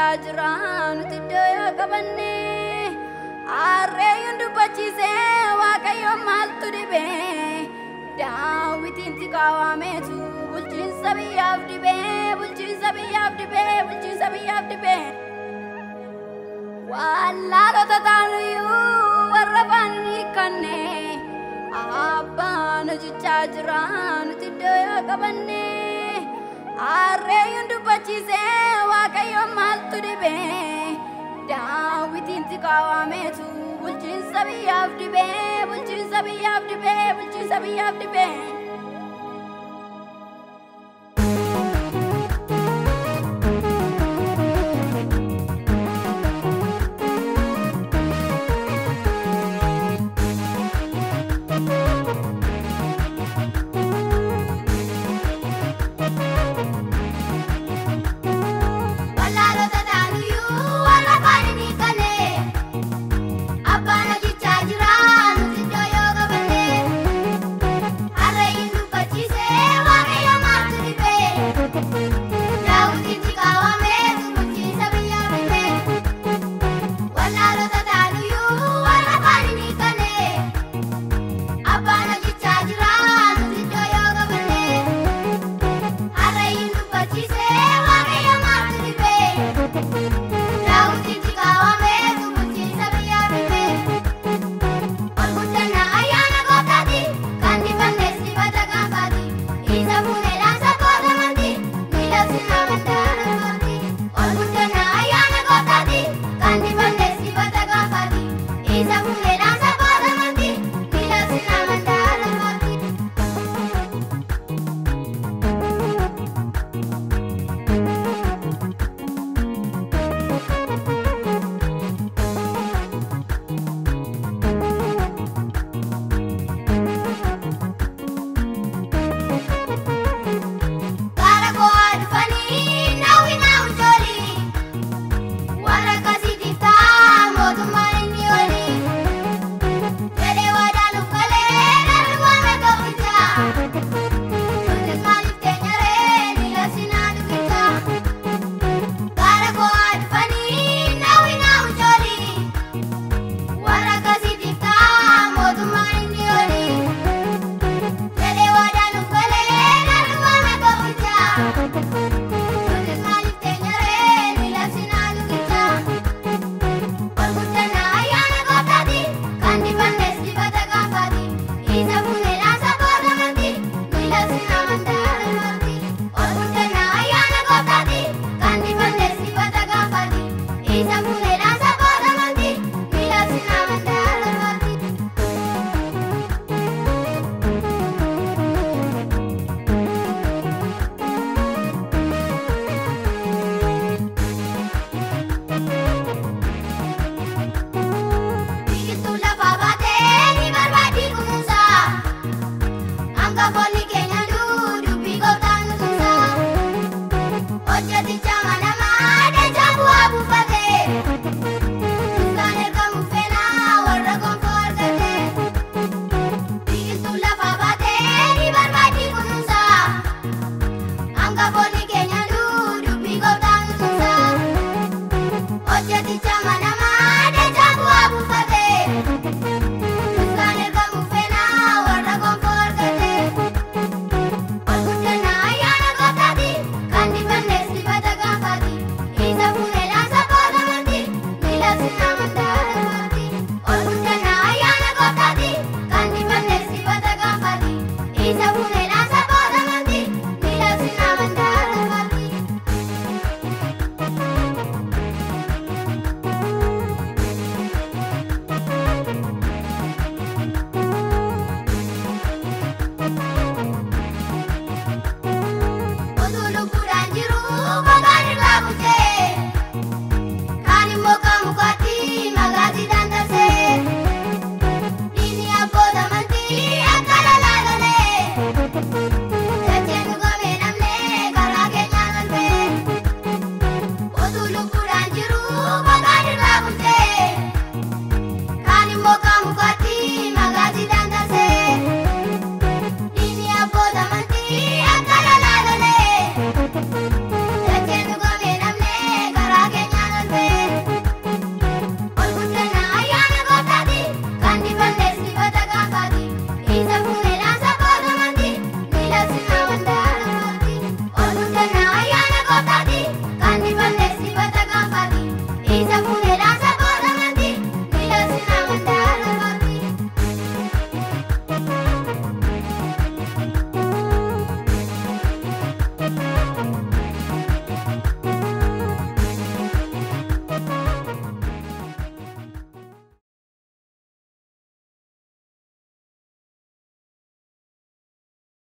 hojjechaa jira nuti iddoo yoo qabanne. Harreeyyuun dubbachiisee Waaqayyoon maaltu dhibee? Daawitiin tiqaawameetu bulchiinsa biyyaaf dhibee, bulchiinsa biyyaaf dhibee, bulchiinsa biyyaaf dhibee. Wallaalota taanuyyuu warra afaan hin hiikkanne. Abbaan hojjechaa jira nuti iddoo yoo qabanne. Harreeyyuun dubbachiisee Waaqayyoon maaltu dhibee? Daawitiin tiqaawameetu bulchiinsa biyyaaf dhibee, bulchiinsa biyyaaf dhibee, bulchiinsa biyyaaf dhibee. Wallaalota taanuyyuu warra afaan hin hiikkanne. Abbaan hojjechaa jira nuti iddoo yoo qabanne. Harreeyyiin dubbachiisee Waaqayyo maaltu dhibee? Daawitiin tiqaawameetu bulchiinsa biyyaaf dhibee. Wallaalota taanuyyuu warra afaan hin hiikkanne. Abbaan hojjechaa jira nuti iddoo yoo qabanne. Harreeyyiin dubbachiisee Waaqayyo maaltu dhibee? Daawitiin tiqaawameetu bulchiinsa biyyaaf dhibee. Ol guddannaa ayyaana gooftaati, kan dibannes dibata gaanfaati. Isa fuunee dhaamsa kootamanti, ni labsina mandaara kooti. Ol guddannaa ayyaana gooftaati, kan dibannes dibata gaanfaati. Isa fuunee dhaamsa kootamanti, ni labsina mandaara kooti. Gaara koo dhufanii naawwi naawwi joolii. Warra akkasiitiif ta'a mootummaan inni olii. Jedhee waadaa nuuf galee garri waame tokkicha. Nutis maaliif teenya ree ni labsinaa dhugicha. Gaara koo dhufanii naawwi naawwi joolii. Warra akkasiitiif ta'a mootummaan inni olii. Jedhee waadaa nuuf galee garri waame tokkicha. Nutis maaliif teenya ree ni labsinaa dhugicha. Ol guddannaa ayyaana gooftaati, kan dibannes dibata gaanfaati. Isa fuunee dhaamsa kootamanti, ni labsina mandaara kooti. Ol guddannaa ayyaana gooftaati, kan dibannes dibata gaanfaati. Isa fuunee dhaamsa kootamanti, ni labsina mandaara kooti. Biqiltuu lafaa baatee ni barbaaddi kunuunsa. Hangafoonni keenya dubbii gooftaan nu tumsa. Hojjeticha manamaa dachaa bu'aa buufate. Dukkaan ergamu feenaa warra gonfoo argate. Biqiltuu lafaa baatee ni barbaaddi kunuunsa. Hangafoonni